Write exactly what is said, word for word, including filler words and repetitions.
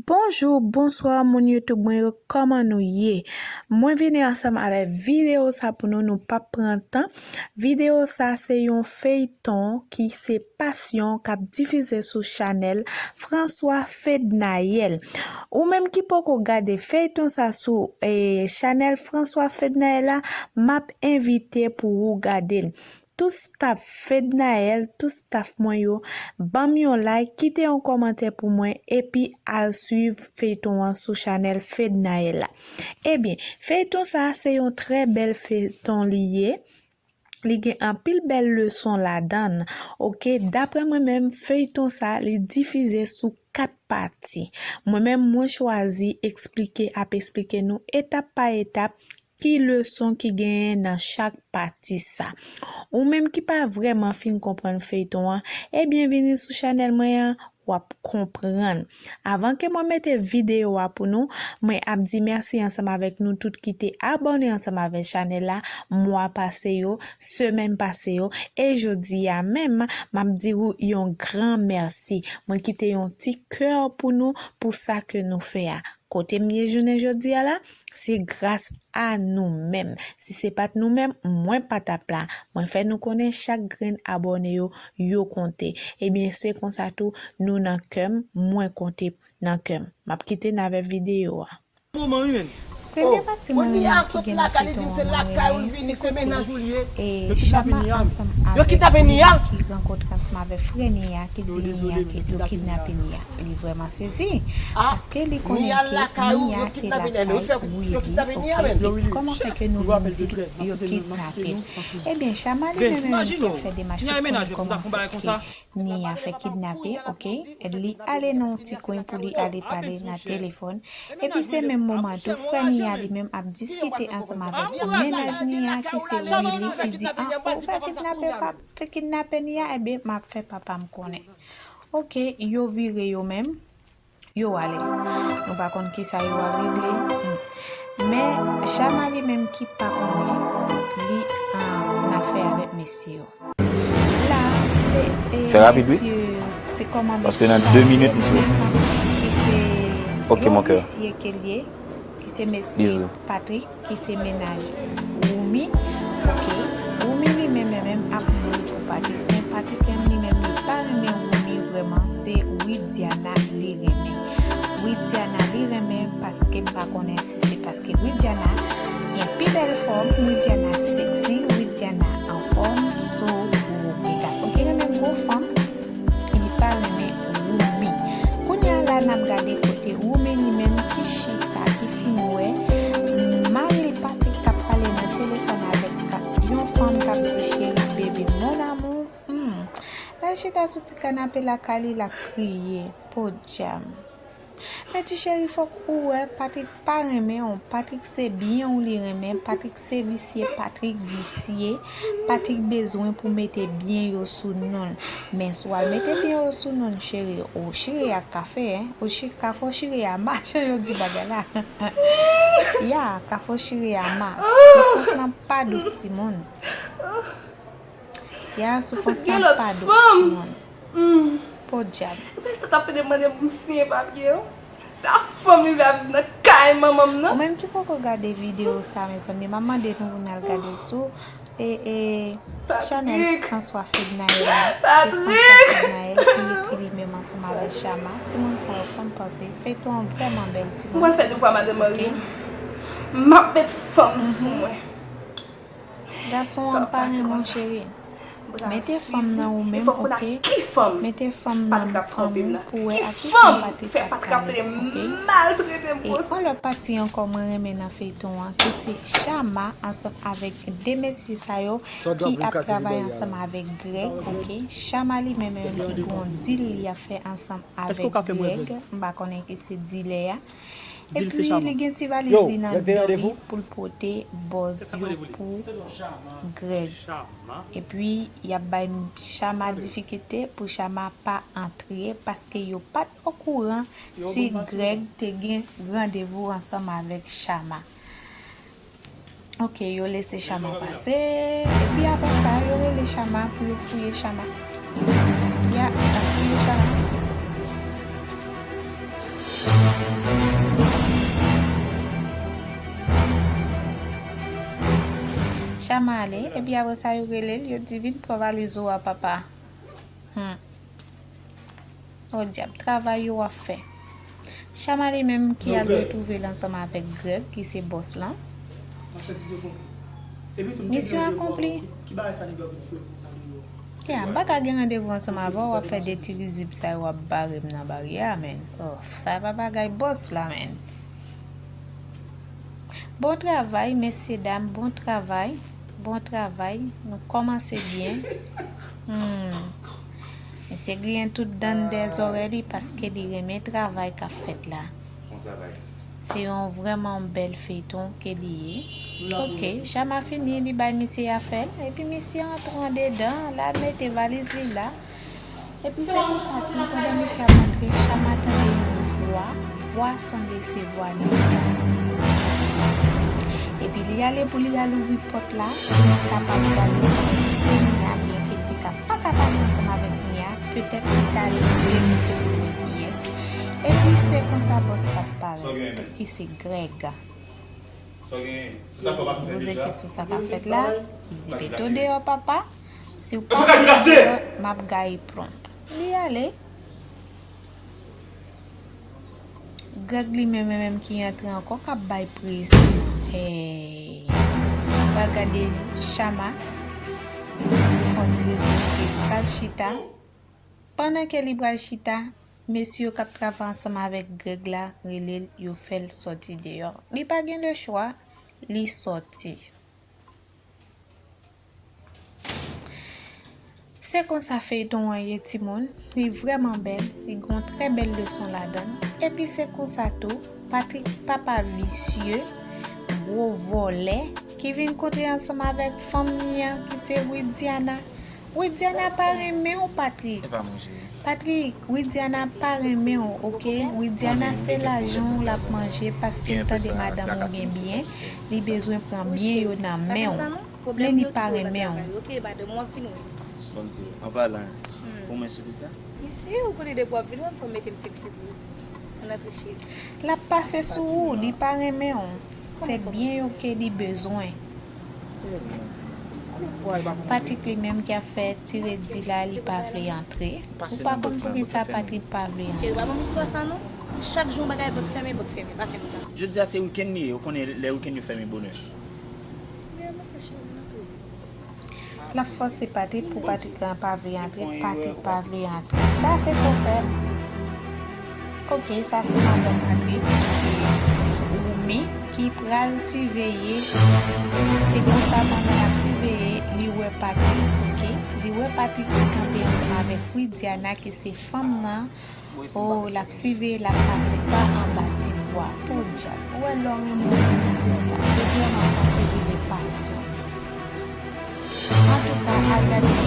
Bonjou, bonswa, moun YouTube mwen yo, kòman nou ye? Mwen vini ansanm avèk videyo sa pou nou, nou p ap pran tan. Videyo sa se yon feyton ki se Passion k ap difize sou chanèl François Fednaelle. Ou menm ki poko gade feyton sa sou, eh, chanèl François Fednaelle la, m ap envite pou ou gade l. Tout staff Fednaelle, tout staff mwen yo, ban m yon like, kite yon kòmantè pou mwen, epi al swiv feyton an sou chanèl Fednaelle la. Ebyen, feyton sa a se yon trè bèl feyton li ye. Li gen anpil bèl leson ladan l. Oke, daprè mwen menm, feyton sa a, li difize sou kat pati. Mwen menm, mwen chwazi eksplike, ap eksplike nou etap pa etap ki leson ki genyen nan chak pati sa. Ou menm ki pa vrèman fin konprann feyton an, ebyen vini sou chanèl mwen an, w ap konprann. Avan ke mwen mete videyo a pou nou, mwen ap di mèsi ansanm avèk nou tout ki te abòne ansanm avèk chanèl la, mwa pase yo, semèn pase yo, e jodi a menm, m ap di ou yon gran mèsi. Mwen kite yon ti kè pou nou pou sa ke nou fè a. Kote m ye jounen jodi a la, se gras a nou menm. Si se pa t nou menm, mwen pa t ap la. Mwen fè nou konnen chak grenn abòne yo, yo konte. Ebyen, se konsa tou, nou nan kè m, mwen konte nan kè m. M ap kite n avè videyo a. Premye pati mwen renmen ki gen nan feyton an, mwen renmen se kote, e, Chama ansanm avèk Willy ki rankontre ansanm avèk frè Nia ki di Nia ke yo kidnape Nia. Li vrèman sezi, paske li konnen ke Nia te lakay Willy, oke? Kòman fè ke nou vin di yo kidnape l? Ebyen, Chama li menm menm ki ap fè demach pou konnen kòman fè ke Nia fè kidnape, oke? Li ale nan yon ti kwen pou li ale pale nan telefòn. Epi se menm moman tou, frè Nia li menm ap diskite ansanm avèk mennaj Nia ki se Willy ki di, ah, ou fè kidnape, pa fè kidnape Nia, ebyen, m ap fè papa m konnen. Oke, yo vire yo menm, yo ale. Nou pa konn kisa yo al regle. Hmm. Men, Chama li menm ki pa konnen, li an afè avèk mesye yo. La, se, e, mesye, se kòman mesye sa rele menm, ki se yon visye ke l ye, ki se mesye Patrick, ki se mennaj Woomy. Oke. Woomy li menm, menm, menm ap mouri pou Patrick. Men Patrick menm li menm, li pa renmen Woomy vrèman. Se Widiana li renmen. Widiana li renmen paske m pa konnen si se paske Widiana gen pi bèl fòm, Widiana sexy, Widiana anfòm. So, pou gen gason ki renmen gwo fanm, li pa renmen Woomy. Kounye a la, n ap gade kote Woomy li menm ki chita, ki fin wè mari l Patrick k ap pale nan telefòn avèk ka-, yon fanm k ap di, cheri, baby, mon amour. Hmm. L al chita sou ti kanape lakay li, l ap kriye. Podyab. Men ti cheri, fòk ou wè, Patrick pa renmen w. Patrick se byen w li renmen. Patrick se visye. Patrick visye. Patrick bezwen pou mete byen yo sou non l. Men si w al mete byen yo sou non l, cheri, ou chire ak kafe, en. Ou chi-, kafe w chire a ma, jan yo di bagay la. Ya, kafe w chire a ma. Soufrans lan pa dous, timoun. Ya, soufrans lan pa dous, timoun. Podyab. Epi sa t ap pede mande pou m siyen papye yo. Se a fanm li vle ap viv nan kay manman m nan. Ou menm ki poko gade videyo sa, mezanmi, m ap mande nou pou n al gade sou, e, e, chanèl François Fednaelle la. Se François Fednaelle ki ekri li menm ansanm avèk Chama. Timoun sa yo konn panse. Feyton an vrèman bèl, timoun. Mwen fè devwa madanm Henry. M ap met fanm sou mwen. Gason an pa renmen w, cheri. Mete fanm nan ou menm, oke? Mete fanm nan fanmi w pou wè ak ki fanm Patrick ap pale, oke? E yon lòt pati ankò mwen renmen nan feyton an, ki se Chama ansanm avèk de mesye sa yo ki ap travay ansanm avèk Greg, oke? Chama li menm menm ki gon dil li ap fè ansanm avèk Greg, m pa konnen ki se dilè a. Epi li gen ti valiz li nan do li pou l pote bòz yo pou Greg. Epi y ap bay Chama difikilte pou Chama pa antre paske yo pa t okouran si Greg te gen randevou ansanm avèk Chama. Oke, yo lese Chama pase. Epi apre sa, yo rele Chama pou yo fouye Chama. Ya, y ap fouye Chama. Chama ale, epi apre sa yo rele l, yo di, "Vin pran valiz ou a, papa." Hmm. O dyab, travay yo w ap fè. Chama li menm ki al retwouve l ansanm avèk Greg, ki se bòs lan. Misyon akonpli. Ya, m pa ka gen randevou ansanm avè w, w ap fè de ti rizib sa yo, w ap bare m nan baryè a, menn. Oh, sa pa bagay bòs la, menn. Bon travay, mesye dam, bon travay, bon travay. Nou kòmanse byen. Hmm. Mesye griyen tout dan dè zòrèy li paske li renmen travay k ap fèt la. Se yon vrèman bèl feyton ke li ye. Ok, Chama fini, li bay misye afè l, epi misye antre andedan, l al mete valiz li la. Epi se konsa tou, pandan misye ap antre, Chama tande yon vwa. Vwa sanble se vwa Nia. Epi li ale pou li al ouvri pòt la, pou li kapab gade pou wè si se Nia, byenke l te ka pa ka pase ansanm avèk Nia, petèt li t al verifye pou wè kiyès. Epi se konsa bòs la parèt, ki se Greg. Poze kesyon sa k ap fèt la, li di, "Mete w deyò, papa. Si w pa mete w deyò, m ap gaye pran w." Li ale. Greg li menm, menm ki antre ankò, k ap bay presyon. Hey. Pral gade Chama. Li fè yon ti reflechi. Li pral chita. Pandan ke li pral chita, mesye yo k ap travay ansanm avèk Greg la rele l, yo fè l sòti deyò. Li pa gen lechwa, li sòti. Se konsa feyton an ye, timoun. Li vrèman bèl, li gen yon trè bèl leson ladan l. Epi se konsa tou, Patrick, papa visye, gwo vòlè, ki vin kontre ansanm avèk fanm li an, ki se Widiana. Widiana pa renmen w, Patrick. Patrick, Widiana pa renmen w, ok? Widiana se lajan w l ap manje paske l tande madanm ou gen byen, li bezwen pran byen yo nan men w. Men li pa renmen w. Ok, madanm, w ap vin wè. Bon, di, an palan, pou mwen sou sa? Mesye, ou konnen depi w ap vin wè m, fò w mete m seksi pou ou. Ann antre, cheri. L ap pase sou ou, li pa renmen w. Se byen yo ke li bezwen. Patrick li menm ki ap fè ti redi la, li pa vle antre. Ou pa konn poukisa Patrick pa vle antre. Cheri, pa ban m istwa sa non. Chak jou yon bagay, bank fèmen, bank fèmen, pa fè m sa. Jodi a se wikenn li ye, ou konnen lè wikenn yo fèmen bonè. Men antre, cheri, antre. L ap fòse Patrick pou Patrick pa vle antre, Patrick pa vle antre. Sa se pwovèb. Ok, sa se madanm Patrick, se Wumi ki pral siveye. Se konsa pandan l ap siveye, li wè Patrick, ok? Li wè Patrick ki kanpe ansanm avèk Widiana ki se fanm nan. Oh, l ap siveye, l ap pase pa anba ti bwa. Podyab, ou wè lè w renmen yon moun, se sa. Se vrèman sa ke rele pasyon. Antouka, al gade